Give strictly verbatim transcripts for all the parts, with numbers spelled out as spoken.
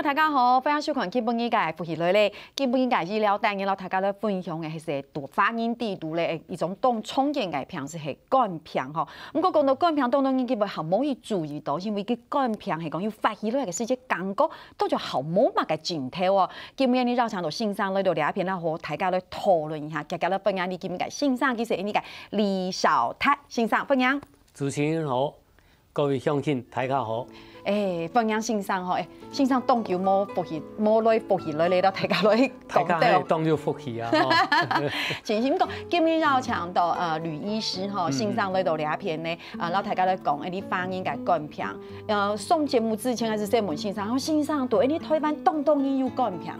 大家好，歡迎收看今晡日个福氣來了。今晡日个醫療單元，摎大家來分享个係華人裡肚个一種當常見个病，就係肝病吼。毋過講到肝病，當多人基本還無去注意到，因為佢肝病係講有發起來个時節，感覺都就好無麼个症頭哦。今晡日呢，邀請到先生來到這片，然後大家來討論一下，遽遽來歡迎你今晡日个先生，佢係𠊎个李紹達先生，歡迎。主持人好， 各位鄉親，大家好。欸，歡迎先生吼，欸，先生當久無福氣，無來福氣來了，大家來講到。大家還有當有福氣啊，吼。真心講，今日邀請到，呃，呂醫師吼，嗯。先生來到這片呢，呃，摎大家來講，欸，你華人个肝病。呃，上節目之前還係先問先生，吼，先生，對，欸，你台灣當多人有肝病？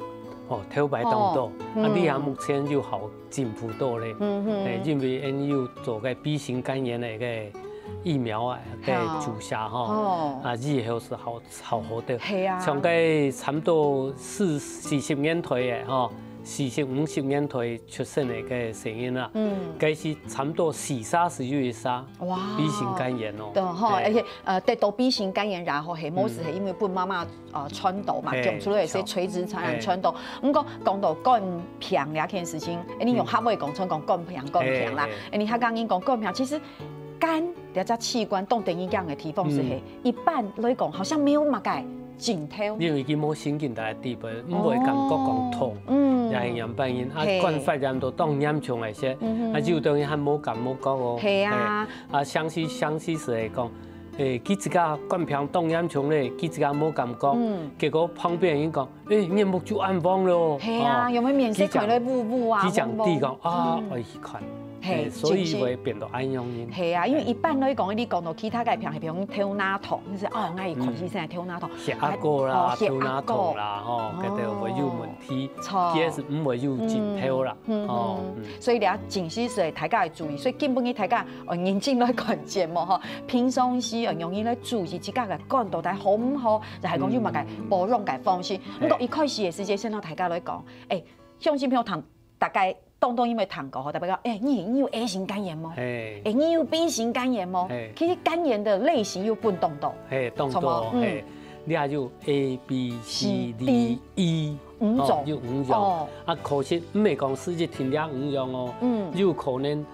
哦，頭擺當多，哦，啊，嗯。這下目前有好進步多咧。嗯哼。欸，因為𠊎有做个B型肝炎个一個疫苗啊，个注射吼，哦。啊，以後係好 好好个。係啊。像該差不多四，四十年代个吼，四十、五十年代出生个該細人啊，嗯。該係差不多四儕就有一儕，哇。B型肝炎哦。對吼，對。而且，呃，得到B型肝炎，然後係，無係係因為分媽媽，呃，傳到嘛，嘿，講出來係垂直傳染傳到。毋過講到肝病這件事情，欸，你用客話講，像講肝病，肝病啦。嘿，嘿。欸，你客家人講肝病，其實肝 這隻器官當得人驚个地方係，嗯。一般來講，好像沒有麼个症頭。因為佢無神經大个地方，毋會感覺講痛，哦，嗯。也係樣般人，啊，嘿。肝發炎到當嚴重个時，嗯哼。啊，就等於還無感無覺哦。係啊。嘿，啊，詳細，詳細係講，欸，佢自家肝病當嚴重咧，佢自家無感覺，嗯。結果旁邊人講， 欸，眼目就暗黃咯。係啊，哦，有無面色看來烏烏啊，佢講，佢講黃黃。知講，啊，嗯。愛去看。嘿，欸，所以會變到恁樣呢。係啊，因為一般來講，你講到其他个病，比如講頭那痛，就是，哦，𠊎一看醫生頭那痛。嗯。血壓高啦，哦，血壓高。頭那痛啦，吼，哦。該兜會有問題，著。其實毋會有症頭啦，嗯，吼，嗯。嗯。所以你要緊是大家要注意，所以今晡日大家，哦，認真來看節目吼，平常時，哦，容易來注意自家个肝到底好毋好， 就係講有麼个保養个方式。嗯。毋過一開始个時節，先摎大家來講，欸，鄉親朋友聽，大概當多因為聽過吼，特別講，欸，你，你有A型肝炎無？嘿。欸，你有B型肝炎無？嘿。其實肝炎个類型有分當多。嘿，當多，著無？嗯。嘿，你還有A、B、C、C、D、D、E，五種。哦，有五種。哦。啊，可惜毋係講係一定這五種哦，嗯。有可能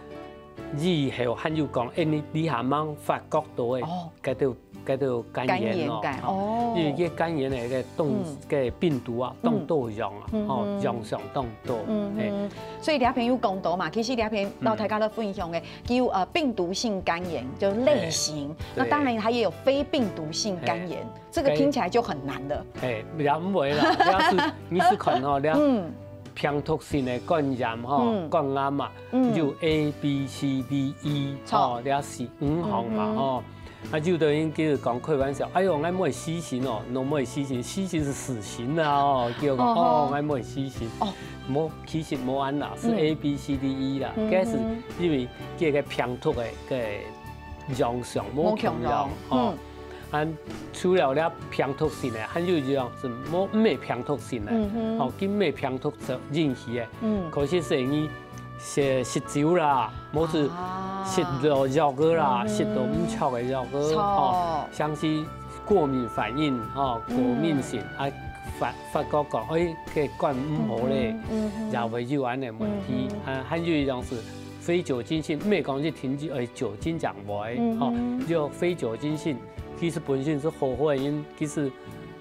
以後還有講，欸，你，你還吂發覺到个，哦。該兜，該兜肝炎哦，肝炎个，吼，哦。因為該肝炎个該種，嗯。該病毒啊，嗯。當多樣啊，嗯哼。吼，樣相當多，嗯哼。嘿。所以這片有講到嘛，其實這片摎大家來分享个，嗯。有，呃，病毒性肝炎，就是類型。嘿。那當然它也有非病毒性肝炎，嘿。這個聽起來就很難了。嘿，也毋會啦，這係，你係看吼，這，嗯。 病毒性个肝炎吼，嗯。肝癌嘛，嗯。有A、B、C、D、E，著。吼，這係五項嘛，嗯哼。吼。啊，有兜人就講開玩笑，哎喲，𠊎會死刑哦，𠊎會死刑，死刑係死刑啊，哦，叫講，哦吼。哦，𠊎會死刑。哦。無，其實無恁啦，係嗯。A、B、C、D、E啦，嗯哼。該係因為這個病毒个，个 樣相無共樣，無共樣，吼。嗯。啊，除了這病毒性个，還有一種係無，毋係病毒性个，嗯哼。吼，佢毋係病毒所引起个，嗯。可能係你食，食酒啦，無係啊。食到藥个啦，嗯哼。食到毋著个藥个，著。吼，像係過敏反應，吼，過敏性，嗯。啊，發，發覺講，哎，該肝毋好咧，嗯哼，嗯哼。也會有恁个問題。嗯哼。啊，還有一種係 非酒精性，毋係講一定就愛酒精正會，嗯哼。吼，就非酒精性，其實本身係好好个，因其實，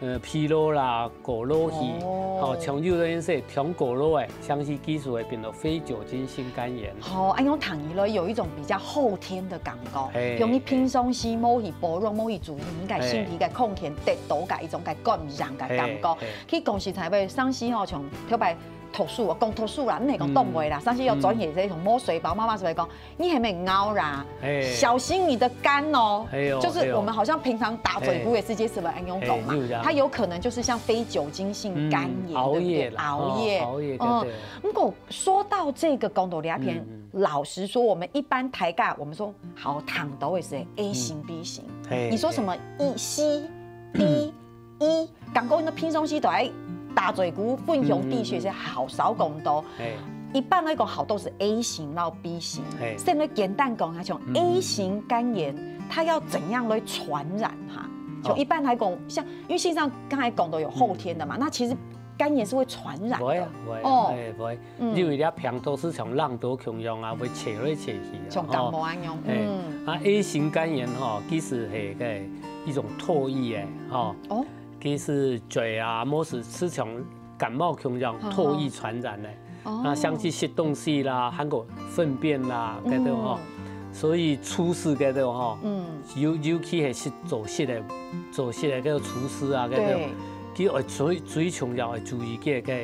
呃，疲勞啦、過勞去，哦。吼，像有个人係忒過勞个，像係其實會變到非酒精性肝炎。吼，恁樣聽起來有一種比較後天的感覺，嘿，像你平常時無去保養、無去注意，你个身體个空間得到个一種个感染个感覺。嘿，嘿。去講實在話，上次吼，像頭擺 讀書啊，講讀書啦，毋係講當會啦，嗯。上次有轉寫這種墨水包，媽媽係會講，你還沒熬啦，嘿。小心你的肝哦。哎喲，就是我們好像平常打嘴鼓也是這些什麼哎喲講嘛，哎，有的。它有可能就是像非酒精性肝炎，嗯，對不對？熬夜啦，熬夜。哦，熬夜，對，嗯，對。不過說到這個講到這片，嗯，嗯。老實說，我們一般大家，我們說好聽到的是A型、嗯。B型，嘿，你說什麼E、C、D、E，感覺你平常時都愛打嘴鼓、分享知識係好少講到。嗯。嘿。一般來講，好多係A型到B型。嘿。先來簡單講一下，像嗯。A型肝炎，它要怎樣來傳染哈？就一般來講，像，因為先生剛才講到有後天的嘛，那其實肝炎是會傳染的。會啊，會啊，哦。會，會。嗯。因為這病毒係像浪潮共樣啊，會吹來吹去啊，像感冒恁樣，吼。嘿，嗯。啊，A型肝炎吼，其實係个一種唾液个，吼。哦。其實嘴啊，無係，係像感冒共樣，哦。唾液傳染个。 哦。啊，像係食東西啦，還有糞便啦，嗯。該兜吼。所以廚師該兜吼，嗯。尤，尤其係食，做食个，做食个該个廚師啊，該兜，對。佢愛最，最重要愛注意个，个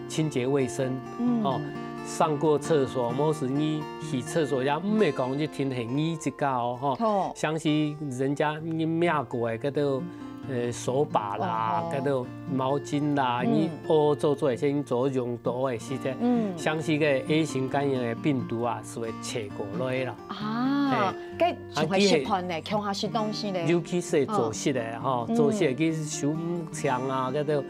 清潔衛生，嗯。哦，上過廁所，無係你去廁所也毋係講一定係你自家哦，吼。好。像係人家你摸過个該兜，呃，手把啦，哦。該兜毛巾啦，嗯。你屙做做先做用到个時間，嗯。像係个A型肝炎个病毒啊，係會傳過來啦。啊，嘿。該像係食飯呢，啊，佢係共下食東西呢。尤其係做食个吼，嗯。做食个佢手毋淨啊，該兜，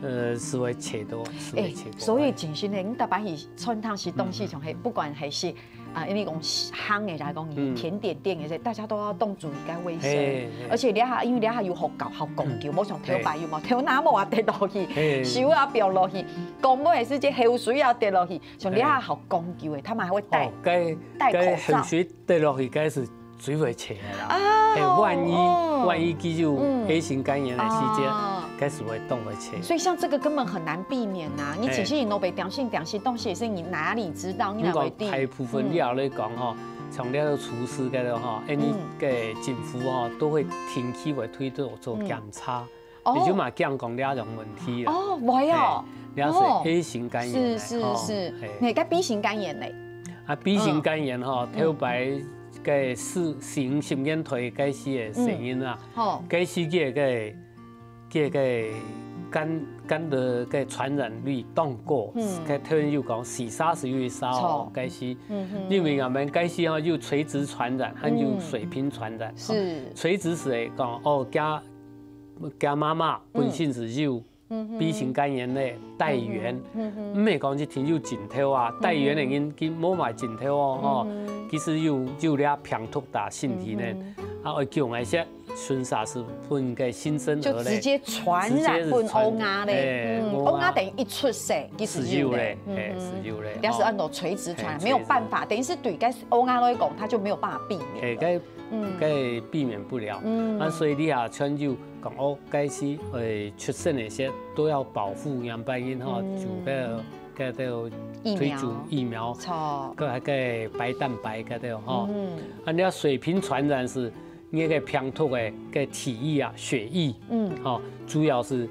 呃，係會傳到，係會傳過來。欸，所以真心个，你逐擺去餐廳食東西，嗯。像係，不管係食 啊，因為講鹹个來講，嗯。甜點店个，大家都愛當注意該衛生。嘿，嘿。而且這下，因為這下有學校，學講究，嗯。無像頭擺有無，嘿。頭那毛啊跌落去，嘿。手啊掉落去，講話个時節口水啊跌落去，像這下學講究个，他們還會戴，哦，該，戴口罩。該口水跌落去，該係最會傳个啦。啊，嘿，萬一，哦。萬一佢有，嗯。A型肝炎个時節，啊。該係會當會傳。所以像這個根本很難避免啊！你，嘿。其實你都被良心良心東西，是你哪裡知道，你哪會知？你講大部分了來講吼， 像這个廚師个吼，哎，你个政府吼，都會定期會推動做檢查，哦。你就嘛驚講這種問題啦。哦，會哦。哎，這是哦。A型肝炎呢，是，是，吼，是。哎。那該B型肝炎呢？啊，B型肝炎吼，嗯。頭擺个四，四五十年代該時个細人啊，嗯。吼。該時个个 个个肝，肝个个傳染率當高，嗯。个頭先有講四三十歲以上哦，著。該時，嗯哼。因為𠊎們該時哦，有垂直傳染，還有水平傳染。嗯。是。哦，垂直係講，哦，厥，厥媽媽本身係有，嗯哼。B型肝炎个帶源，嗯哼。嗯哼。毋係講一定有症頭啊，帶源个人佢無麼个症頭哦，哦，嗯哼。其實有，有這病毒在身體呢，嗯哼。啊，會降一些 順續係分个新生兒咧，就直接傳染分嬰兒咧。直接係傳染，哎，嗯，嬰兒，嬰兒等於一出世，其實就有咧，係有咧，嗯哼。哎，係有咧，這係按照垂直傳染，吼。哎，沒有辦法，垂直。等於係對該嬰兒來講，他就沒有辦法避免了。哎，該，嗯。該避免不了。嗯。啊，所以你也全就講，哦，該時，哎，出生个時都要保護，樣般因吼，嗯。就該，該都疫苗。推出疫苗，著。該還該白蛋白該都吼。嗯。啊，你看水平傳染係 你个病毒个个體液啊，血液，嗯。吼，主要係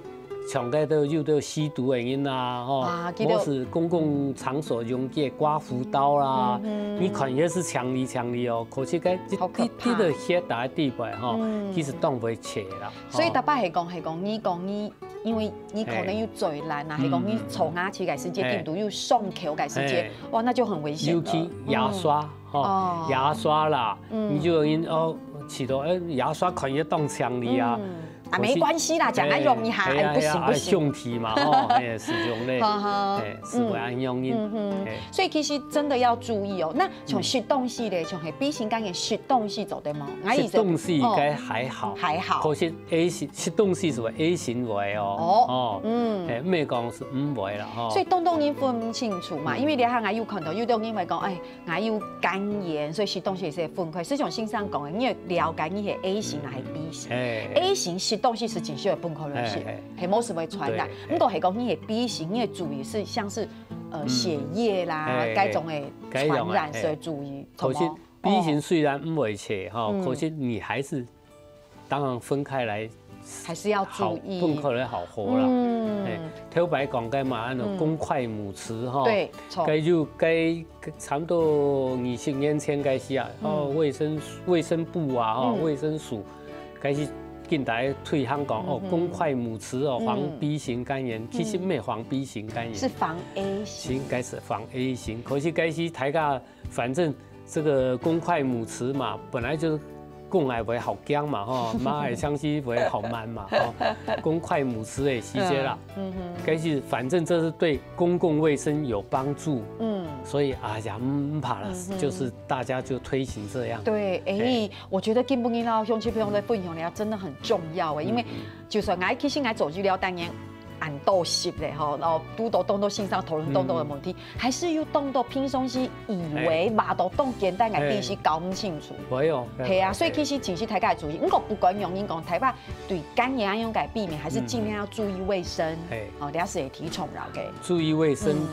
像該兜有兜吸毒个人啊，吼，啊，佢兜無係公共場所用个刮鬍刀啦，嗯哼。你看也係強力強力哦，可是該一，好可怕。一滴个血打在地板吼，嗯。其實當會切啦，所以逐擺係講，吼。係講，你講你，因為你可能有嘴爛啊，嘿。係講你坐下去个時節，嗯。病毒又上口个時節，嘿。哇，那就很危險了。尤其牙刷，嗯。 吼，哦。牙刷啦，嗯。你就因，哦，試著，哎，牙刷看起來當強力啊。嗯。啊，可是，沒關係啦，講來用一下，哎，哎，不行，哎呀，不行。哎，兄弟嘛，吼，哎，係恁樣咧，哈哈。哎，係會恁樣因，嗯哼。哎。所以其實真的要注意哦。那像食東西咧，嗯。像係B型肝炎食東西做得無？𠊎意思，食東西應該還好。哦。還好。可是A型，食東西係會A型會哦。哦。哦。嗯。哎，毋係講係毋會啦，吼。所以當多人分毋清楚嘛，嗯。因為這下𠊎有看到有兜人會講，哎， 𠊎有肝炎，所以食東西係分開。就像先生講个，你愛了解你係A型還係B型。嗯。哎。A型食東西係真係會分開來食，哎，哎。係無係會傳染。對，哎。毋過係講你係B型，你愛注意係像係，呃，嗯。血液啦，哎，哎。該種个傳染，該種个，哎。所以注意。可是，什麼？B型雖然毋會切，吼，哦。嗯。可是你還是 當然分開來，還是要注意。好，分開來好好啦。嗯。哎，頭擺講个嘛，恁樣公筷母匙吼，嗯。對，著。該就該差不多二十年前開始啊，哦，嗯。衛生，衛生部啊，吼，嗯。衛生署開始緊來推行講，哦，嗯哼。公筷母匙哦，防嗯。B型肝炎，其實毋係防B型肝炎，是防A型。應該係防A型，可是該時大家反正 這個公筷母匙嘛，本來就係講來會好驚嘛吼，馬來相信會好慢嘛吼，講快五十个時節啦。嗯哼。但是反正這是對公共衛生有幫助，嗯。所以哎呀，毋怕啦，嗯哼。就是大家就推行這樣。對，哎，嘿。我覺得今晡日啦，鄉親朋友的分享了，真的很重要哎，因為嗯嗯。就算𠊎其實𠊎做醫療單元，恁多集咧吼，然後堵到當多先生討論當多个問題，嗯。還是有當多平常時以為哎。話到當簡單个知識搞毋清楚。會哦，係啊，哎，所以其實其實大家要注意，毋過不管用人講，大家對感染恁樣个避免，還是盡量要注意衛生。嗯。哎。哦，這是會提倡了个。注意衛生嗯。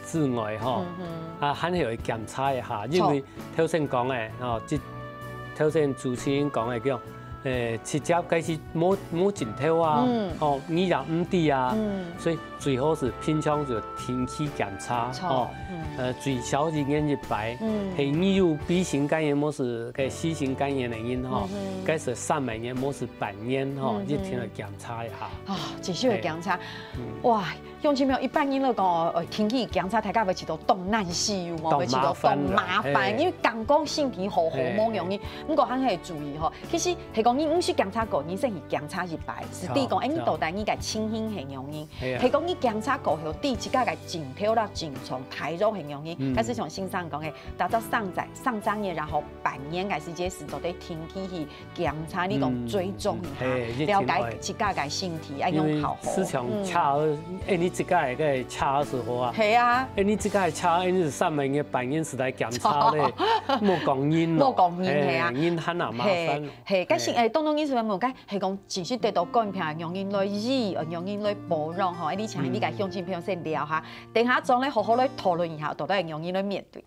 之外吼，嗯哼。啊，還係要檢查一下，因為好。頭先講个吼，這頭先主持人講个叫 誒，直接開始摸，摸枕頭啊，嗯。哦，你也毋知啊，嗯。所以最好係平常就定期檢查，著，哦，嗯。呃，最少一年一擺，嗯。係你有B型肝炎，無係該C型肝炎个人吼，嗯哼。該係三個月，無係半年吼，嗯哼。一定要檢查一下。啊，繼續要檢查。哎。嗯。哇， 鄉親朋友，一般人來講哦，呃，天氣檢查大家會覺得當難受，有無？當麻煩啦，會覺得當麻煩，嘿。因為感覺身體好好，嘿。無容易。毋過還係注意吼，其實係講你毋使檢查過，你先去檢查一擺，係知講，嘿，哎，你到底你个情形係仰般？係啊。係講你檢查過後，對自家个症頭啦、症狀、態度係仰般？嗯。但是像先生講个，大家上載、上張頁，然後半年个時間係做得定期去 檢查，你講追蹤一下，嗯，嘿，了解自家个身體，愛用好好。因為時常查，嗯。哎，你自家个查个時候啊，係啊。哎，你自家个查，哎，你係三個月、半年時來檢查咧，莫講人咯。莫講人，係啊。哎，人還那麻煩咯。係，係，但是，哎。哎，當當人係問，該係講，其實得到肝病个原因來醫，呃，原因來保養吼，哎，你請你个鄉親朋友先聊下，嗯。等下轉來好好來討論一下，到底用人來面對。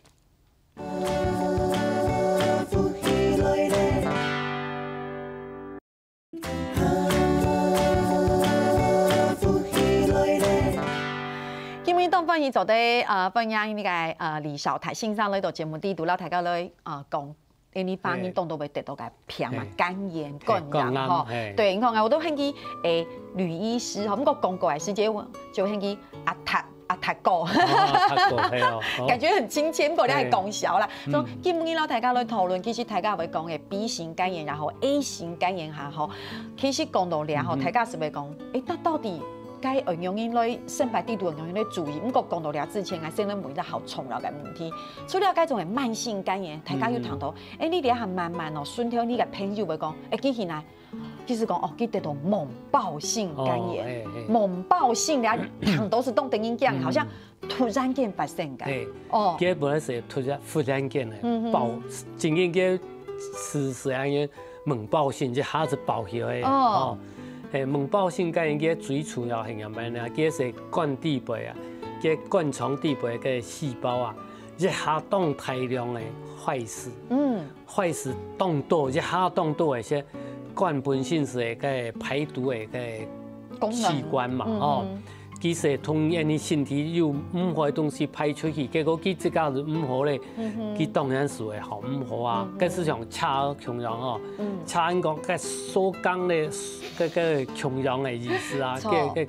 今晡日當歡喜做得，呃，歡迎你个，呃，李紹泰先生來到節目裡肚，摎大家來，呃，講，因為病人當多會得到个病嘛，嘿。肝炎、嘿，肝癌，肝癌，吼。嘿。對，你看啊，𠊎都很記，誒，呂醫師，吼，毋過講過來時節，就很記阿達 阿達哥。哦，阿達哥，係哦，哦。感覺很親切，毋過你還講笑啦。嘿。所以，嗯。今晡日摎大家來討論，其實大家會講个B型肝炎，然後A型肝炎下吼，其實講到這吼，嗯哼。大家係會講，誒，那到底該仰般來，身體裡肚仰般來注意？毋過講到這之前，𠊎先來問一個好重要个問題。除了該種个慢性肝炎，大家有談到，嗯。誒，你這下慢慢哦，順便你个朋友會講，誒，其實呢， 其實講，哦，佢得到猛暴性肝炎。哦，嘿，嘿。猛暴性咧，很多時當得人驚，嗯。好像突然間發生个。嘿，哦。佢本來係突然，忽然間个，嗯哼。爆，真正佢係，係恁樣猛暴性，一下子爆起來个。哦。哦。嘿，猛暴性肝炎佢最主要係仰般呢？佢係肝底背啊，佢肝臟底背个細胞啊，一下當大量个壞死。嗯。 壞死當多，一下當多个，該肝本身係个排毒个，个功能。器官嘛，嗯哼。吼。佢係同𠊎等身體有毋好个東西排出去，結果佢自家係毋好咧，嗯哼。佢當然係會好毋好啊。嗯哼。該就像車共樣吼，嗯。車人講該鎖缸咧，該，該共樣个意思啊，著。該，該，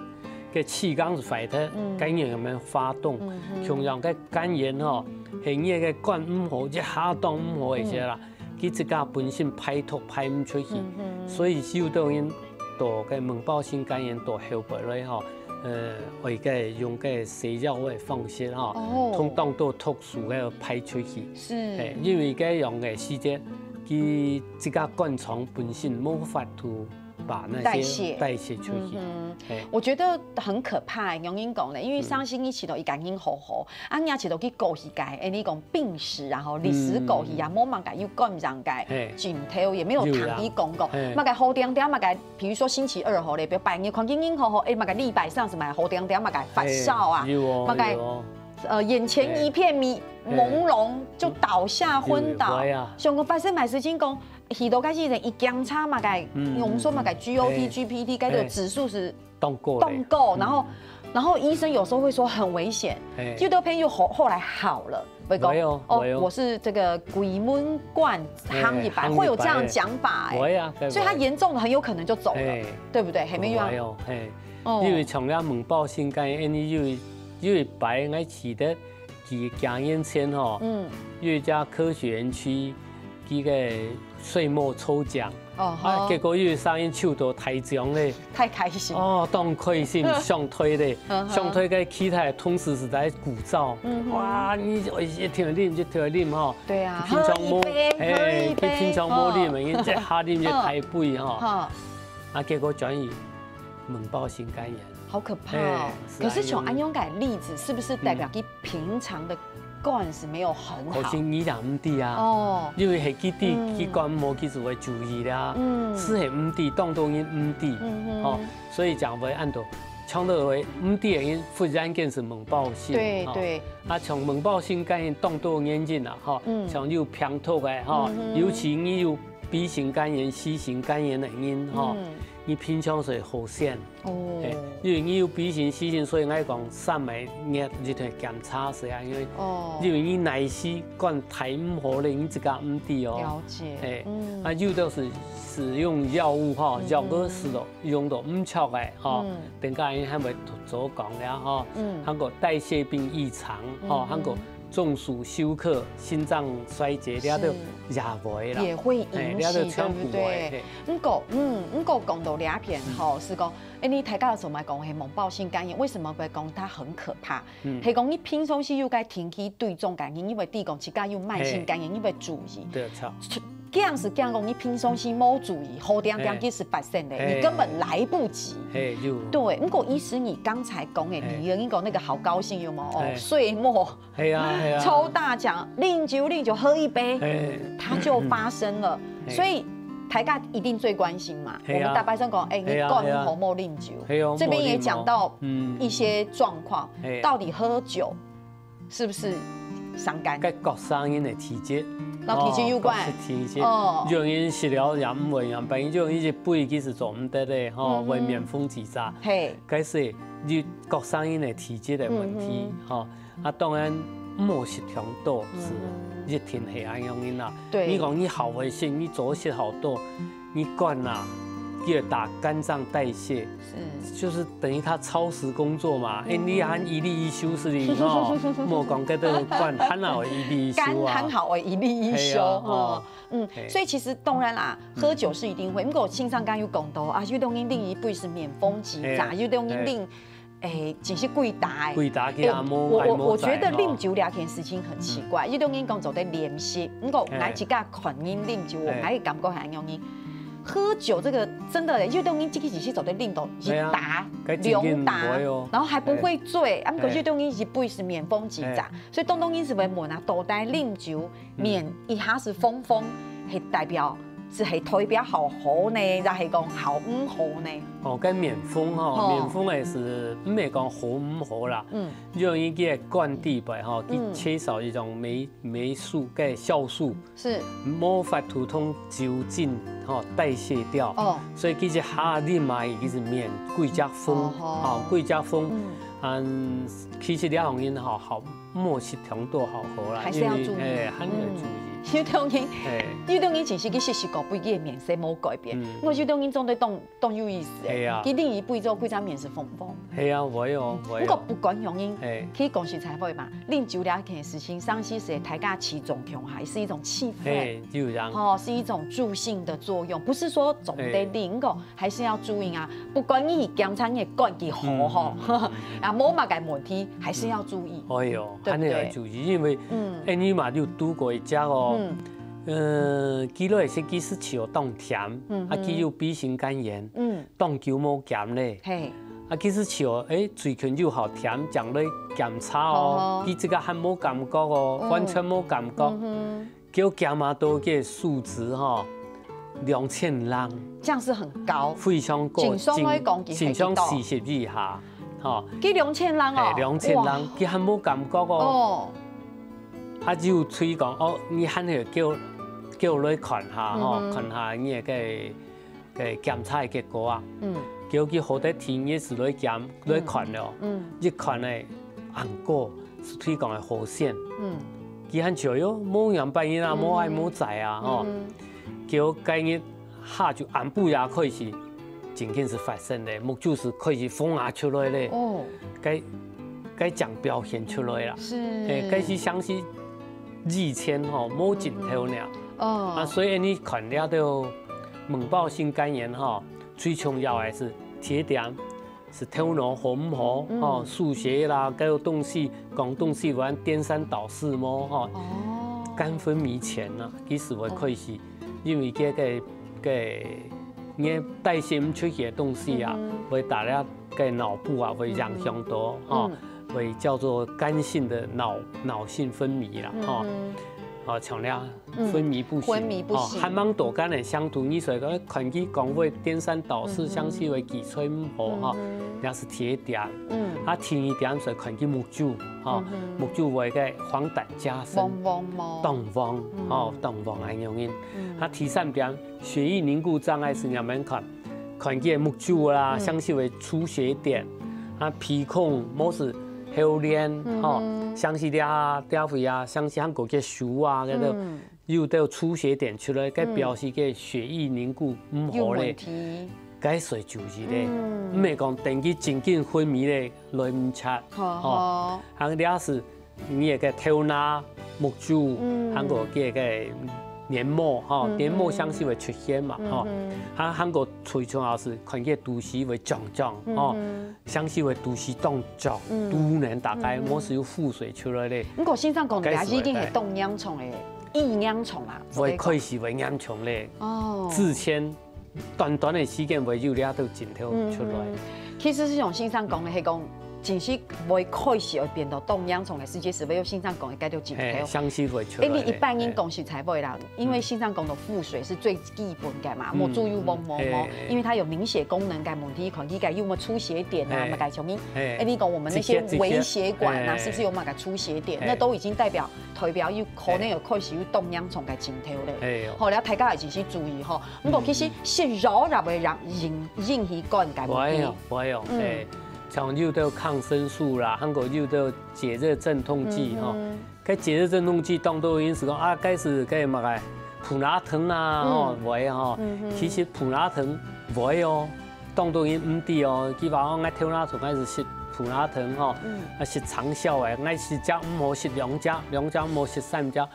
該氣缸係壞忒，嗯。該人有無有發動？嗯哼。共樣該肝炎吼，係你个肝毋好，一下當毋好个時啦。嗯。 佢自家本身排毒排毋出去，嗯哼。所以有兜人到个猛暴性肝炎到後背來吼，呃，會个用个西藥个方式吼，哦。通當多毒素个排出去。是。嘿，因為該樣个時節，佢自家肝臟本身無法度把那些代謝。代謝出去。嗯哼。嘿。我覺得很可怕欸，仰般講呢，因為上星期都一個人好好， 啊，你也知道佢過去个，誒，你講病史啊，吼，歷史過去啊，嗯。無麼个有感染个，嘿。症頭也沒有聽佢講過。有啦。嘿。麼个好定定，麼个，比如說星期二好咧，比如拜二看見人好好，誒，麼个禮拜三係麼个好定定，麼个發燒啊，嘿，有哦，麼个，有哦。呃，眼前一片迷，嘿。朦朧，嘿。就倒下昏倒。有，有啊。像講發生麼个事情講，去到該時陣，一檢查麼个，嗯，用說麼个，嗯，嗯。G O T、嘿。G P T，該個指數係嘿。 當高咧。當高，然後，嗯。然後醫生有時候會說很危險，嘿。有的朋友後，後來好了，會講，會哦，哦，會哦。我是這個鬼門關行一擺，嘿，行一擺，會有這樣講法欸。會啊，會，所以他嚴重的很有可能就走了，嘿。對不對？還沒有啊。會哦，嘿。哦。因為像這猛暴性肝炎，因為有一，有一擺，𠊎記得幾，幾年前吼，嗯。有一家科學園區，个歲末抽獎，哦，啊，結果有一儕人抽到大獎咧，太開心。哦，當開心，上台咧，上台个其他个同事實在鼓掌，哇，你一定要啉，一定要啉吼，對啊，平常無，喝一杯，喝一杯，佢平常無啉，哦，佢這下啉就大杯吼，哈，啊，結果轉去猛暴性肝炎。好可怕哦！可是像恁樣个例子，是不是代表佢平常的肝是沒有很好？可是你也毋知啊，哦，因為係佢知，佢肝無佢就會注意啦，嗯，係毋知，當多人毋知，嗯，哦，所以講會恁多，像到會毋知个人忽然間係猛暴性，對，哦，對，啊，像猛暴性肝炎當多原因啊，吼，嗯，像有病毒个，吼，嗯，尤其你有B型肝炎、C型肝炎个人，吼，嗯，你平常時好選。 哦，因為你有B型、C型，所以𠊎講三個月一定檢查一下，因為，哦，因為你哪時肝大毋好咧，你自家毋知哦。了解，哎，嗯，啊，有的係使用藥物吼，嗯，藥物使到用到毋著个吼，嗯，等下還會做講了吼，嗯，還有代謝病異常吼，嗯，還有中暑休克、心臟衰竭，這兜也會啦，也會引起，哎，這兜全部會，對不對？嘿。 毋過，嗯，毋過講到這片吼，是講，哎，你大家所講係猛暴性肝炎，為什麼會講它很可怕？嗯，係講你平常時有該定期追蹤肝炎，因為知講自家有慢性肝炎，因為注意。對，著。驚係驚講你平常時無注意，好點點其實發生了，你根本來不及。嘿，有。對，毋過醫師你剛才講的，你跟你講那個好高興有無？哦，歲末 係啊，係啊。抽大獎，啉酒，啉酒，喝一杯，嘿，它就發生了。嘿，所以大家一定最關心嘛，嘿啊，我們大家想講，哎，你肝好無啉酒？係啊，係啊。係啊，這邊也講到，嗯，一些狀況，係，到底喝酒是不是傷肝？跟各儕人的體質，那體質有關。哦，各儕體質，哦，有人食了也毋會，有人一杯其實做毋得的，吼，嗯哼，會面紅嘴巴。嘿，該係你各儕人的體質的問題，嗯哼，吼。 啊，當然，莫食忒多，是，嗯，一定係恁樣啦。對。你講你好會食，你早食好多，你肝啊，佢會打肝臟代謝，是，就是等於它超時工作嘛。嗯，哎，你還一例一休是你吼，莫講該兜肝還好一例一休啊。肝還好一例一休，係啊，哦。嗯，係。所以其實當然啦，喝酒是一定會，不過先生剛有講到啊，有兜人啉一杯係面紅嘴巴，係，有兜人啉 哎，真係幾大欸。幾大个啊，哎，無，我，我，我覺得啉酒這件事情很奇怪，有兜人講做得練習，毋過𠊎自家看人啉酒，𠊎个感覺係恁樣呢。喝酒這個真的，有兜人這個只是做得啉到一打、兩打，然後還不會醉，啊，毋過有兜人一杯係面紅嘴巴，所以當多人係會問啊，到底啉酒面一下係紅紅，係代表 係，係代表好好呢，也係講好毋好呢？哦，該面紅吼，吼，面紅个係毋係講好毋好啦？嗯，因為佢个肝底背吼，佢缺少一種酶，酶素，該酵素，是，無法度通酒精吼代謝掉，哦，所以佢一下啉啊，佢係面幾隻紅，哦吼，吼，幾隻紅，嗯，其實這種人吼，好 莫食忒多好好啦，還是要注意。因為，哎，還要注意。嗯，有兜人，哎，有兜人其實佢食食過，不過佢个面色無改變。嗯，毋過有兜人總係當，當有意思欸。係啊。佢啉一杯之後，規隻面色紅紅。係啊，會哦，會哦。毋過不管樣人，哎，其實講實在話嘛，啉酒這件事情，上其實大家齊聚共下，係一種氣氛。哎，就這樣。吼，係一種助興的作用，毋係講做毋得啉，毋過 還是要注意啊，不管你檢查你个肝幾好吼，啊，無麼个問題，還是要注意。哎喲，對不對？還係要注意，因為，嗯，哎，你嘛有拄過一隻哦，嗯，呃，佢來係佢係試當悿，嗯，啊，佢有B型肝炎，嗯，當久無撿咧，嘿，啊，佢係試，哎，最近又好悿，撿來檢查哦，哦，佢這個還無感覺哦，嗯，完全無感覺，嗯哼。 結果檢查到个數值吼，兩千零，這樣是很高，非常高，正常來講，佢係幾多？正常四十以下，吼。佢兩千零哦，哎，兩千零，哇，佢還無感覺哦。哦。啊，就催講，哦，你還係叫，叫來看下吼，嗯哼，看下你个 个檢查个結果啊，嗯，叫佢好得第二日來檢，來看了，嗯，一看呢，還過係推講个好線，嗯，佢還笑喲，無樣般人啊，嗯，無愛無在啊，吼，嗯，叫該日下晝暗晡夜開始，正經係發生咧，目珠係開始紅啊出來咧，哦，該，該正表現出來啦，是，嘿，該係像係以前吼，無盡頭了。哦。啊，所以你看這兜猛暴性肝炎吼，最重要个係第一點，係頭腦好毋好，嗯。吼，數學啦，該个東西，講東西會顛三倒四無，吼。哦。肝昏迷前啊，其實會開始，哦。因為這个，个，你代謝毋出去个東西啊，嗯哼。會打了 个腦部啊，會影響到，嗯。吼，嗯。會叫做肝性的腦，腦性昏迷啦，吼。嗯哼。哦，像這樣，嗯。昏迷不醒，昏迷不醒。吼，還吂到肝个程度，你所以講看佢講話顛三倒四，嗯哼。像係會記憶毋好，吼，嗯哼。這係第一點。嗯。啊，第二點係看佢目珠，吼，嗯哼。目珠會个黃疸加深，黃黃無？當黃，嗯。吼，當黃恁樣形。嗯。啊，第三點，血液凝固障礙係仰般看？ 看佢个目珠啦，嗯。像係會出血點，啊，鼻孔，無係喉嗹，嗯。吼，像係這，這位啊，像係還過个手啊，該兜，嗯。有兜出血點出來，該表示个血液凝固毋好咧，有問題。該需要注意咧，嗯。毋係講等佢真緊昏迷咧，來毋切，好，吼。好。還有這係 你个頭那、目珠，嗯。還過个，个黏膜，吼，嗯哼。黏膜像係會出血嘛，吼。嗯哼。還，還過最重要係看个肚屎會脹脹，吼，嗯哼。像係會肚屎當脹，嗯。肚囊打開，嗯哼。無係有腹水出來咧。毋過先生講，該係會，這已經係當嚴重个，已嚴重啦，會開始會嚴重咧。哦。之前 短短个時間會有這兜症頭出來。嗯，嗯。其實係像先生講个，係講，真係會開始會變到當嚴重个時節，係會有先生講个該兜症頭。嘿，像係會出來。欸，你一般人講實在話啦，嗯。因為先生講到腹水係最基本个嘛，嗯，目珠有摸摸摸，嗯，嘿，嘿。因為佢有凝血功能个問題，看佢个有無出血點啊，嘿。麼个上面。嘿。欸，你講我們那些微血管啊，直接，直接。嘿。是不是有麼个出血點？嘿。那都已經代表，代表有可能有開始有當嚴重个症頭咧。嘿。好，了大家也真係注意吼。 毋過其實食藥也會引，引，引起肝个問題。會哦，會哦，嗯。欸，像有兜抗生素啦，還過有兜解熱鎮痛劑吼。嗯哼。該解熱鎮痛劑當多人係講啊，該係該麼个普拿疼啊，吼，嗯。會吼。嗯哼。其實普拿疼會哦，當多人毋知哦，佢話哦，𠊎頭那痛，𠊎係食普拿疼吼，嗯。啊，食長效个，𠊎食隻毋好食兩隻，兩隻毋好食三隻。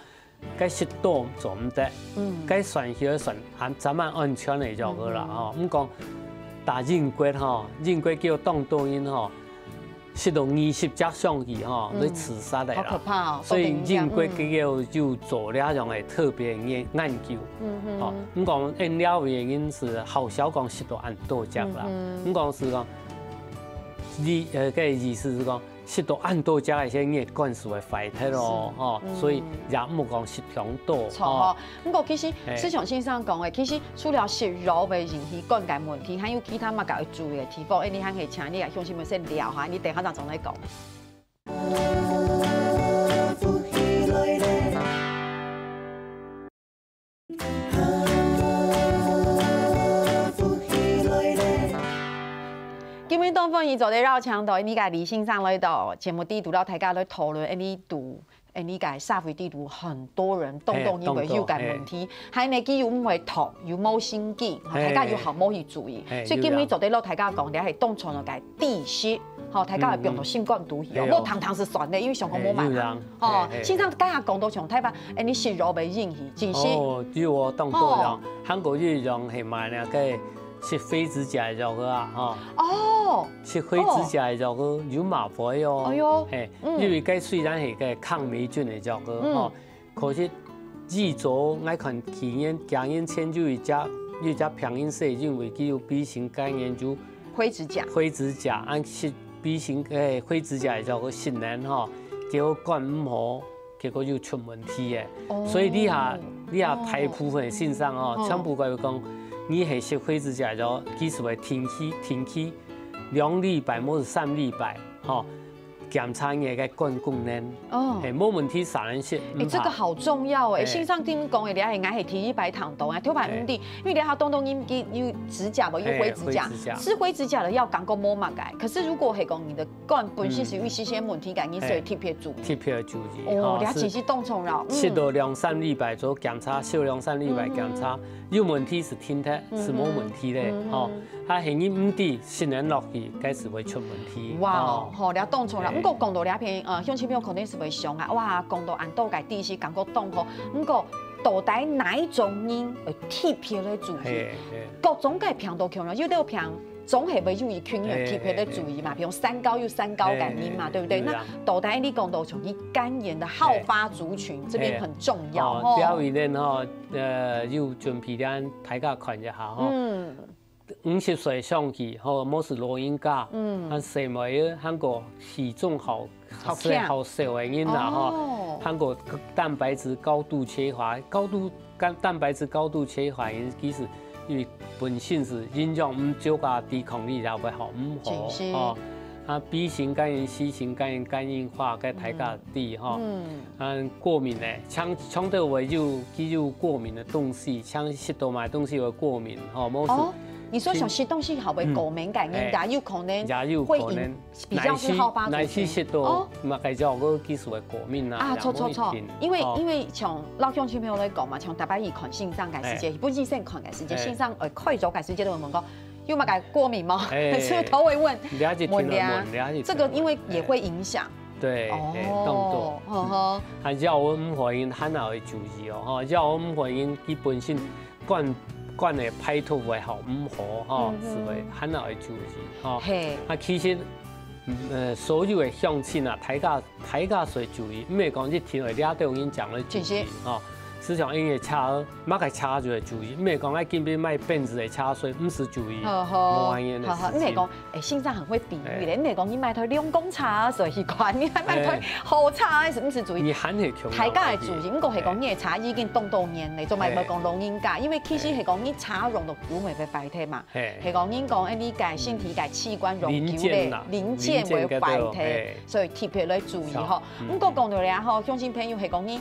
該食多做毋得，嗯。該算起來算還，還蠻安全个藥仔啦，嗯。吼。毋過，打英國吼，英國叫當多人吼，食到二十隻上去吼，嗯。會自殺个啦。好可怕哦，所以英國佢有，有做這樣个特別研，研究。嗯哼。吼，毋過，因為原因係好少講食到恁多隻啦。嗯哼。毋過係講，你，呃，該意思係講， 食到恁多隻个時節，你个肝就會壞忒咯，是。吼，嗯。所以也毋好講食傷多，著吼。吼。毋過其實，嘿。就像先生講个，其實除了食藥會引起肝个問題，還有其他麼个愛注意个地方？欸，你還係請你个鄉親們先尞下，你等下正再講。 今晡日當歡喜做得邀請到𠊎俚个李先生來到節目裡肚，摎大家來討論𠊎俚肚，𠊎俚个社會裡肚很多人，當多人會有个問題，嘿，當多，嘿。還呢，佢又毋會痛，又無神經，吼，嘿，大家又好無去注意。嘿，所以今晡日做得摎大家講，這係當重要个知識。 吼，大家會放到心肝肚去哦。嗯，嗯。嘿哦。莫聽聽就算了，因為想講無辦法。嘿，有影。吼，嘿，嘿。先生，剛剛講到像台灣，欸，你食藥會引起，真係。哦，有哦，當多樣。哦。還過有一種係麼个呢，該食灰指甲个藥仔啊，吼。哦。食灰指甲个藥仔有嘛會哦。哎喲。嘿，嗯。因為該雖然係該抗黴菌个藥仔，嗯。吼， 可是以早𠊎看幾年，幾年前就有一隻，有一隻病人係因為佢有B型肝炎，就灰指甲。灰指甲，啊食B型，欸，灰指甲个時節，食了吼，結果肝毋好，結果又出問題个。哦。所以這下，這下大部分个先生吼，哦。全部佢講，你係食灰指甲个時節，佢係會定期，定期兩禮拜，無係三禮拜，吼。 檢查你个肝功能。哦。嘿，無問題，三日食，欸，毋怕。這個好重要欸。嘿。先生聽講欸，這係𠊎係第一擺聽到啊，頭擺毋知，嘿。因為這下當多人佢有指甲無，有灰指甲，嘿，灰指甲。食灰指甲个藥感覺無麼个，可是如果係講你个肝本身係有一些些問題个，你就愛特別注意。嘿。特別注意，哦，吼，這真係當重要，嗯。食到兩三禮拜做檢查，食兩三禮拜檢查，嗯哼。有問題就停忒，就無問題咧，嗯哼。吼。嗯哼。 啊，係你毋知，食等落去，該就會出問題。哇，哦。吼，這當重要啦。嘿。毋過講到這片，呃，鄉親朋友可能就會想啊，哇，講到恁多个知識，感覺當好。毋過，到底哪一種人會特別个注意？嘿，嘿。各種个病都共樣，有兜病總係會有一群人特別个注意嘛，嘿，嘿，嘿。比如三高有三高个人嘛，嘿，嘿，對不對？對啊。那到底你講到像你肝炎的好發族群，這邊很重要哦。哦，這位呢吼，呃，有準備咧，大家看一下吼。嗯。 五十歲上去，吼，無係老人家，嗯。啊，細妹仔，還過體重好，好強。好瘦个人啦，吼，哦。還過蛋白質高度缺乏，高度，蛋，蛋白質高度缺乏，其實因為本身係營養毋足啊，抵抗力也會好，毋好，真是。吼。啊，B型肝炎、C型肝炎、肝硬化，該大家知，吼。嗯。 嗯，過敏呢，像，像到會有，佢有過敏个東西，像食到麼个東西會過敏，吼，無係。哦，你說像食東西好會過敏个人家，嗯。哎。有可能也有可能。會引，比較是好發族群。哪一些，哪一些食到，哦。麼个藥物其實會過敏啊，啊，也無一定。著，著，著。因為，哦。因為像老鄉親朋友來講嘛，像逐擺去看先生个時節，哎。本身先看个時節，哎。先生，呃，開藥个時節都會問講，有麼个過敏嗎？哎。是不是都會問？了解，問了。聽了問，了解，這個因為也會影響。哎。 對，哦，嘿，當多。呵呵。嗯。啊，腰仔毋好个人，還愛注意哦，吼，腰仔毋好个人，基本性管，管个排毒會好，毋好，吼，嗯哼。係會還愛注意，吼。嘿。啊，其實，嗯，呃，所有个鄉親啊，大家，大家愛注意，毋係講一定愛掠到人講來注意，真是。吼。就像因為車，麼个車就愛注意，毋係講愛今日買奔馳个車，所以毋使注意，呵呵，無恁樣个事情。呵呵，毋係講 哎，先生很會比喻咧，哎。你講你買台兩公尺，所以去看，你還買台，哎。好車，係毋係注意？你還係共樣大家个注意，毋過係講你个車已經當多年咧，做麼个講老人家？哎。因為其實係講你車用到久，會壞忒嘛。哎。係講人講，哎，你个身體个器官用久咧，零件啦，零件會壞忒，零件个都，哎。所以特別來注意吼。是啊。嗯。毋過講到咧吼，鄉親朋友係講你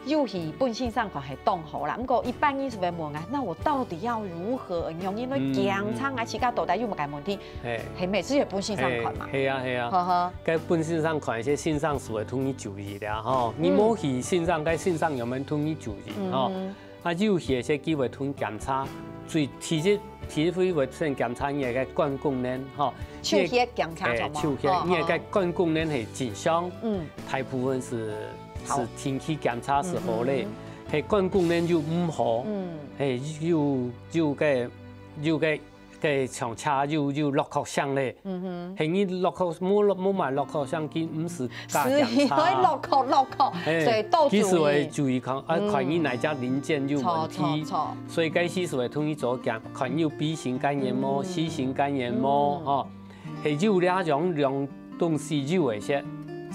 又去分先生看係當好啦。毋過一般人就會問啊，那我到底要如何，仰般來檢查啊，嗯，嗯。自家到底有麼个問題？嘿。係，每次也分先生看嘛。嘿，係啊，係啊。呵呵。該分先生看，該先生就會同你注意了吼。你無去先生，嗯。該先生有無同你注意吼？嗯哼。啊，有些機會同檢查，最，其實，其實會先檢查你个肝功能吼。抽血檢查，哎，著無？抽血，哦，你个肝功能係正常。哦。嗯。大部分係 好。係定期檢查係好咧。嗯哼。係肝功能又毋好，嗯。係又，又个，又个，个像車又，又落殼聲咧。嗯哼。係你落殼，無落，無買落殼聲機，毋使加檢查。係，會落殼，落殼，哎，所以到其實會注意。注意看，啊，嗯。看你哪隻零件有問題。著，著，著。所以該時就會同你做檢，看你有B型肝炎無，嗯。C型肝炎無，嗯。吼。 係有這兩，兩東西有个時，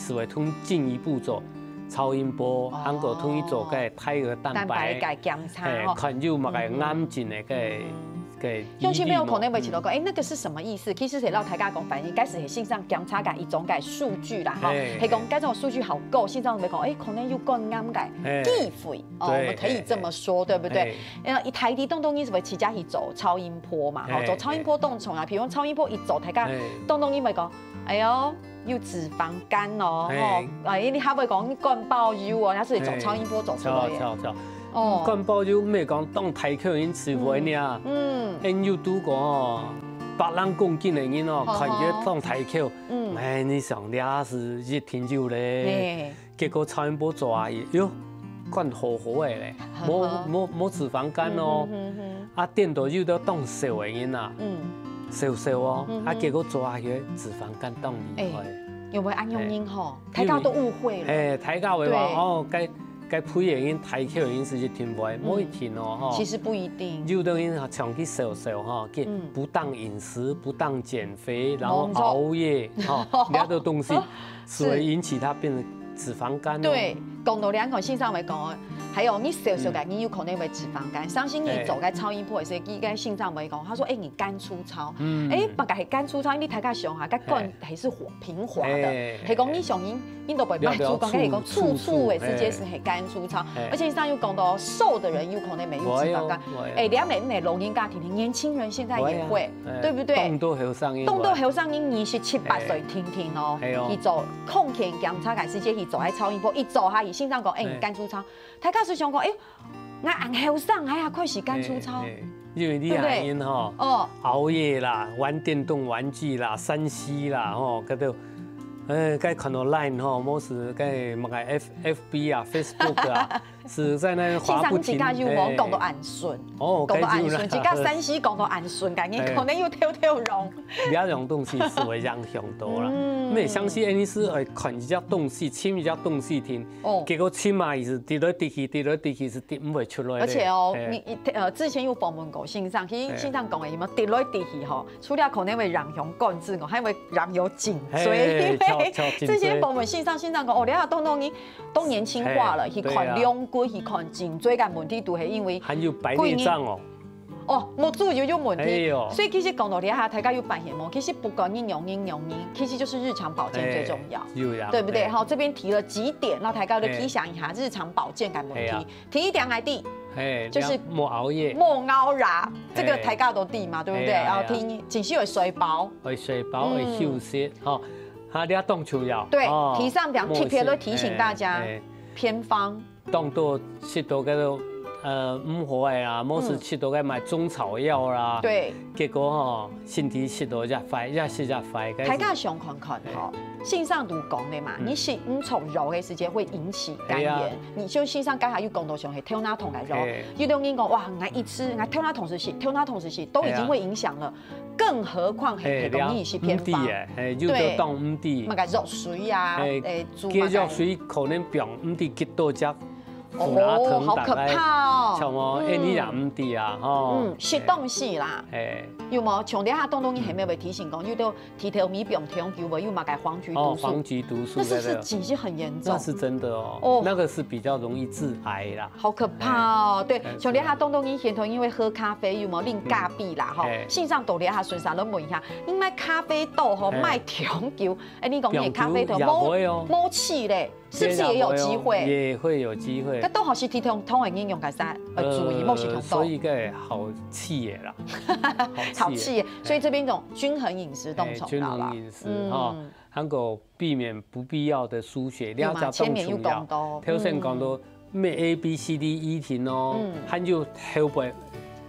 就會同進一步做超音波，哦。還過同你做个胎兒蛋白，蛋白个檢查吼。嘿，看有麼个癌症个，个，嗯。个疑慮無。鄉親朋友可能會想到講，嗯。哎，那個是什麼意思？其實係摎大家講，反正該係先生檢查个一種个數據啦，吼。嘿，係講該種數據好高，先生會講，哎，可能有肝癌个，嘿。機會。 哦，對，我們可以這麼說，嘿，嘿。對不對？嘿。呃，一大體當中，你係會直接去做超音波嘛，吼，嘿，做超音波當重要。比如超音波一做，大家，嘿。當中你會講，哎喲，有脂肪肝哦，嘿。吼，哎，你還會講你肝包油哦，那係一種超音波做出來个。嘿。著，著，著。哦。肝包油毋係講當大口人就會呢。嗯，嗯。因有堵過哦，百零公斤个人哦，好，好。看起來當大口。嗯。哎，你想，這係一定有咧。嘿。 結果超音波做下去，喲，肝好好个咧，無，無，無脂肪肝哦。嗯哼，嗯哼。啊，顛倒有兜當瘦个人啊，嗯。瘦瘦哦，嗯哼。啊，結果做下去脂肪肝當厲害。哎，有無恁樣人吼？哎。大家都誤會了。哎，大家會話，對。哦，該，該肥个人、大口个人係一定會，嗯。無一定哦，吼。其實不一定。有兜人啊，長期瘦瘦吼，佢，嗯。不當飲食、不當減肥，然後熬夜，吼，這兜東西。 是會引起佢變成脂肪肝哦。對，講到這樣，先生會講哦，還有你瘦瘦个，嗯。你有可能會脂肪肝。相信你做个超音波个時候，應該先生會講，他說：「哎，你肝粗糙。」嗯。哎，麼个係肝粗糙？因為大家想下，該肝嘿。還是滑，平滑的。嘿。係講你想你，你都會慢慢粗，慢慢粗，係講粗粗个時節係肝粗糙。嘿。而且先生又講到，瘦的人有可能沒有脂肪肝。會哦，會哦。哎，兩年內老人家天天，年輕人現在也會。會。 哎，對不對？當多後生人，當多後生人二十七八歲，哎。天天哦，哎喲。去做康健檢查，還係去做該超音波，一做下，醫生講，哎，哎。你肝粗糙。大家就想講，哎，𠊎恁後生，哎呀，開始肝粗糙。哎，哎，因為你對不對？恁樣吼，哦。熬夜啦，玩電動玩具啦，三C啦，吼，該兜，哎，該看到Line吼，無係該麼个F，FB啊，Facebook啊，是在那邊滑不停。先生自家有無講到恁順？哦，講到恁順，該就啦。自家山西講到恁順，感覺可能有透透融。這種東西係會影響到啦。嗯。因為像係恁樣係會看一隻東西，尋一隻東西定，哦。結果尋啊，係跌來跌去，跌來跌去係跌毋會出來个。而且哦，嘿。你，你，呃，之前有訪問過先生，其實先生講个，有無跌來跌去吼，除了可能會影響肝臟哦，還會影響頸椎，嘿，因為著，著，頸椎。之前訪問先生，先生講，哦，你看當多人都年輕化了，嘿，去看，對啊。兩骨，去看頸椎个問題，都係因為還有白內障哦。 哦，目珠又有問題。哎喲。所以其實講到這下，大家有發現無？其實不管你用人用人，其實就是日常保健最重要，哎，有呀，對不對？哎。好，這邊提了幾點，讓大家都提醒一下，哎。日常保健个問題。哎呀。第一點來的，哎，就是莫熬夜。莫熬夜，這個大家都知嘛，對不對？哎呀，然後第二，哎呀。緊係愛睡飽。愛睡飽，愛休息，嗯。吼，啊，這當重要。對，哦，第三點，特別地提醒大家，哎，哎。偏方。 當多食到該種，呃，毋好个啊，無係食到該買中草藥啦。嗯。對。結果吼，身體食到越壞，越食越壞，該係。大家想看看吼，先生都講个嘛，嗯。你食毋著藥个時間會引起肝炎。哎呀。你就先生剛才有講到像係頭那痛个藥，哎。有種人講，哇，𠊎一直，𠊎頭那痛時食，頭那痛時食，都已經會影響了。哎呀。 更何況係，哎，係講你係偏方。毋知个，哎，有个當毋知。對。麼个藥水啊，哎，哎，煮麼个。該藥水可能放毋知幾多隻，哦，好可怕哦。像哦，嗯。哎，你也毋知啊，吼。嗯，食東西啦。哎。有無？像這下當中你還沒有提醒講，有个地頭米放長久無，有麼个黃曲毒素。哦，黃曲毒素，那是不是，對，對。真是很嚴重？那是真的哦，哦。那個是比較容易致癌啦。 好可怕哦！對，哎，像這下當多人現在因為喝咖啡，有無啉咖啡啦，吼，哎。先生到這下順續來問一下，你買咖啡豆吼，哎。買長久，哎，你講你的咖啡豆，放久也會哦。無，無氣咧，是不是也有機會？也會哦，也會有機會。該都好係體重，通常應用个啥，呃，注意，呃，莫食太多。所以該好氣个啦，好氣个。好氣个，所以這邊一種均衡飲食當重要啦。哎，均衡飲食，嗯。哈。 還過避免不必要的輸血，有嘛，這隻當重要。前面有講到。頭先講到，嗯。咩A B C D E定哦，嗯。還有後背，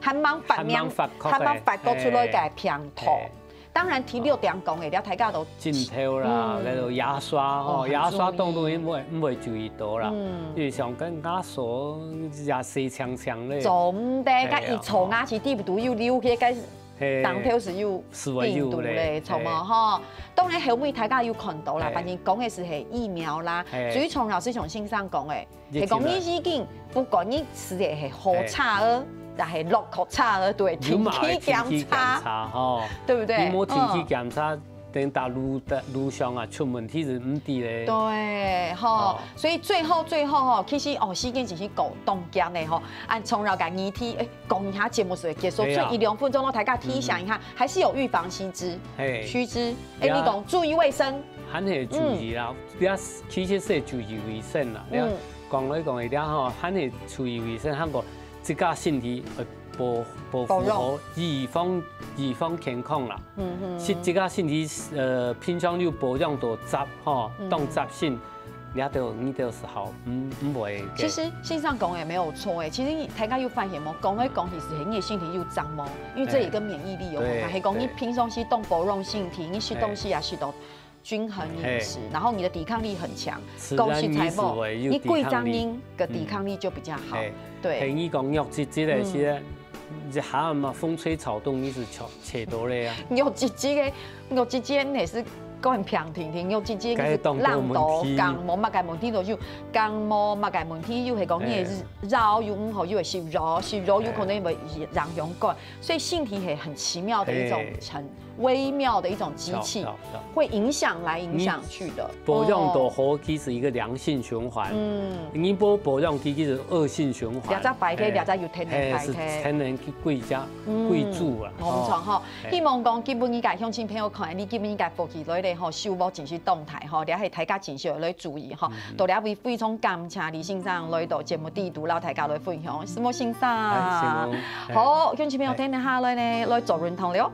還吂發明，還吂發覺个，還吂發覺出來个病毒。嘿。當然，第六點講个，了大家都，枕頭啦，嗯。該種牙刷吼，哦，很重要。牙刷當中毋會，毋會注意到啦。嗯。因為像該牙刷也洗淨淨咧。做毋得，哎呀，該一坐牙齒底肚又流血，該 嘿，當頭係有病毒咧，係會有咧，著無吼？當然後尾大家有看到啦，嘿。反正講个係，係疫苗啦，嘿。最重要係像先生講个，係講你已經，不管你食个係好茶哦，抑係落口茶哦，對，定期檢查，有嘛愛定期檢查吼。對不對？你無定期檢查，嗯。等到路，路上啊出問題係毋知咧。對，吼，哦。所以最後，最後吼，其實哦，時間真係過當遽个吼，恁重要个議題，誒， 講一下節目就會結束，對啊。最後一兩分鐘咯，大家提醒一下，嗯。還是有預防須知，嘿。須知。哎，呀。你講注意衛生。還係注意啦，嗯。這其實係注意衛生啦。嗯。講來講去，這吼，還係注意衛生，還過自家身體，呃，保，保護好，保重。預防，預防健康啦。嗯哼。係自家身體，呃，平常有保養到紮吼，嗯。當紮身， 這兜，你兜係好，毋，毋會个。其實先生講个沒有錯誒，其實你大家有發現無？講來講去係你个身體有掌握，因為這也跟免疫力有關。嘿，係講你平常時當保養身體，你食東西也食到均衡飲食，嘿。然後你的抵抗力很強，自然講實在無，你是會有抵抗力。你貴張音个抵抗力就比較好。嗯。嘿。對。嘿，你講肉質質个，嗯。係 一下嘛，風吹草動，你係扯，扯到咧啊。肉質質个，肉質質个也係講平平平，肉質質个係該當多問題。冷到感冒，麼个問題都有，感冒麼个問題有，係講你个，哎。腰又毋好，又會食藥，食藥有可能會影響肝，所以身體係很奇妙的一種，嘿。很微妙的一種機器，著，著，著。會影響來影響去的。你保養到好，哦。其實一個良性循環。嗯。你無保養，其實惡性循環。這隻壞忒，嘿。這隻又天然壞忒。嘿，係天然去貴價，嗯，貴住啊。無錯吼，哦。嘿。希望講今晡日个鄉親朋友看，你今晡日个福氣來咧吼，收穫真係當大吼，這係大家真係愛來注意吼。嗯。到這位非常感謝李先生來到節目底肚，摎大家來分享，承蒙先生。哎，承蒙。哎。好，鄉親朋友，哎。等一下來呢，來做運動了。